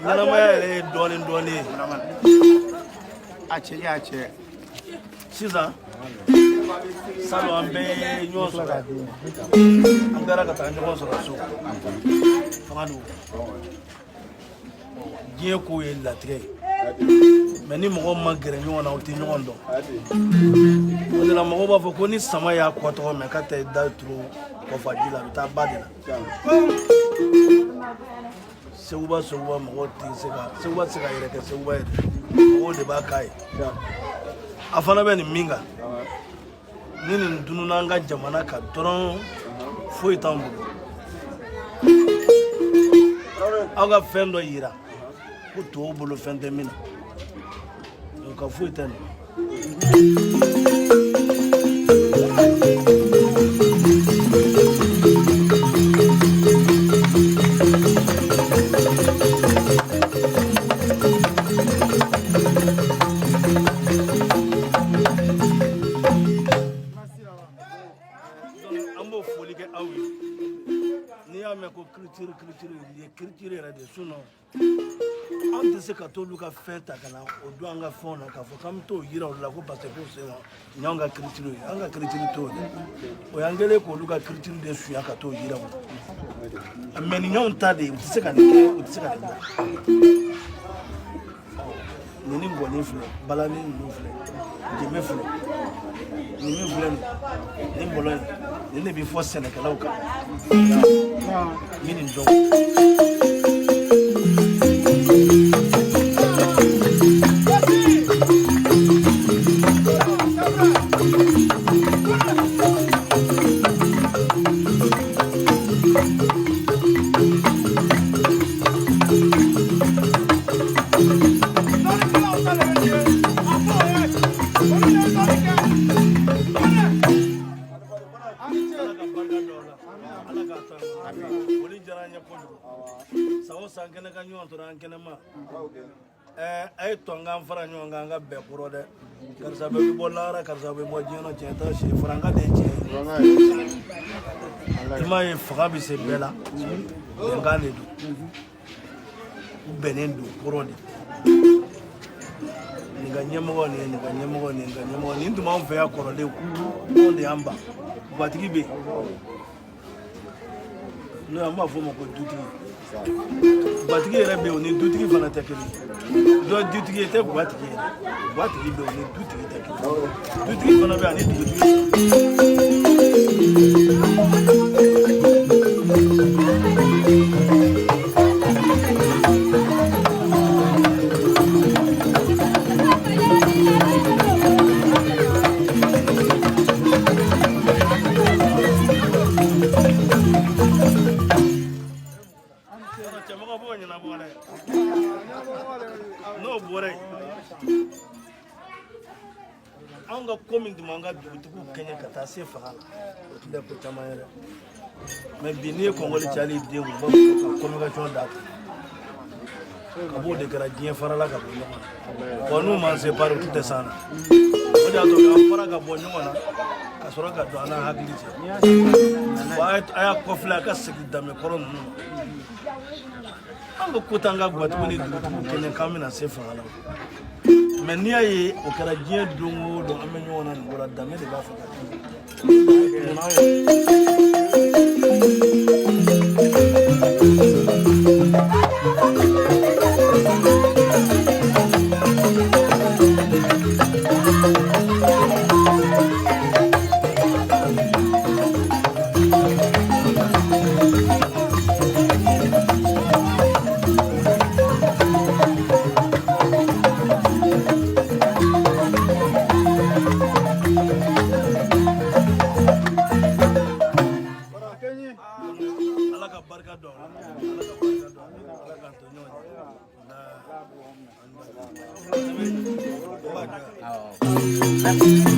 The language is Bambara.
Ɲɛnamaya yɛrɛ ye dɔɔnin dɔɔnin ye. A cɛ y'a cɛ. Sisan salon an bɛɛ ye ɲɔgɔn sɔrɔ, an taara ka taa ɲɔgɔn sɔrɔ so fanga don. Diɲɛ ko ye latigɛ ye, mais ni mɔgɔ ma gɛrɛ ɲɔgɔn na, u tɛ ɲɔgɔn dɔn. O de la mɔgɔw b'a fɔ ko ni sama y'a kɔ tɔgɔ mɛn k'a tɛ da turu kɔfaji la, a bɛ taa ba de la. Seguba, Seguba, mɔgɔw tɛ se ka Seguba tɛ se ka yɛrɛ kɛ Seguba ye dɛ, mɔgɔw de b'a k'a ye. A fana bɛ nin min kan, ni nin tununna an ka jamana kan dɔrɔn, foyi t'an bolo. Aw ka fɛn dɔ yira ko tɔw bolo fɛn tɛ min na, nka foyi tɛ nin. An b'o foli kɛ aw ye. N'i y'a mɛn ko culture, culture ye culture yɛrɛ de, sinon anw tɛ se ka t'olu ka fɛn ta ka na o don an ka fɛnw na k'a fɔ k'an bɛ t'o yira olu la ko parce que k'o sen nin y'anw ka culture ye. An ka culture t'o dɛ, o y'an kɛlen k'olu ka culture de sunya ka t'o yira u la. Mais nin y'anw ta de ye, u tɛ se ka nin kɛ, u tɛ se ka nin bila. Nin ni ngɔni filɛ, balani ninnu filɛ, jɛmɛ filɛ, nin min filɛ nin, nin bɔlɔ in, nin de bɛ fɔ sɛnɛkɛlaw kan min nin dɔn. Ala ka barika don aw la, Ala k'a to an na. Foli diyara an ye kojugu. San o san kɛnɛ ka ɲɔgɔn sɔrɔ an kɛnɛma. Ɛɛ, a ye tɔn k'an fara ɲɔgɔn kan, an ka bɛn kɔrɔ dɛ. Karisa bɛɛ bɛ bɔ lahara, karisa bɛ bɔ diɲɛ na, tiɲɛ t'a si farankan de ye tiɲɛ ye. I m'a ye, fanga bɛ se bɛɛ la, bɛnkan de don, u bɛnnen don kɔrɔ de. Nin ka ɲɛmɔgɔ nin ye, nin ka ɲɛmɔgɔ nin, ka ɲɛmɔgɔ nin tun b'anw fɛ yan kɔrɔlen, anw de y'an ban. Gatigi bɛ yen, n'o an b'a fɔ o ma ko dutigi. Gatigi yɛrɛ bɛ yen, o ni dutigi fana tɛ kelen ye. Dɔ ye dutigi ye, tɛ gatigi ye dɛ. Gatigi bɛ yen, o ni dutigi tɛ kelen ye. Dutigi fana bɛ yen, ani dugutigi. Cɛmɔgɔ b'o ɲɛnabɔ dɛ. N'o bɔra yen, anw ka ko min tun b'an ka dugutigiw kɛɲɛ ka taa se fanga la, o tun tɛ ko caman ye dɛ. Mais bi, n'i ye kɔngɔli cayali den kun, u b'a fɔ ka communication d'a kun ka b'o de kɛra diɲɛ farala ka bɔ ɲɔgɔn na. Bon, n'u m'an séparé, u tun tɛ s'an na. O de y'a to k'an fara ka bɔ ɲɔgɔn na ka sɔrɔ ka don an n'an hakili cɛ. Bon, a y'a kɔfilɛ, a ka segin danbe kɔrɔ ninnu ma. An ka ko t'an ka gwatigiw ni dugutigiw kɛɲɛ k'an bɛna se fanga la. Mais n'i y'a ye o kɛra diɲɛ don o don, an bɛ ɲɔgɔn na nin ko la, danbe de b'a fɛ ka kɛ. Ala ka barika don aw la, Ala ka barika don aw la, Ala k'an to ɲɔgɔn ye.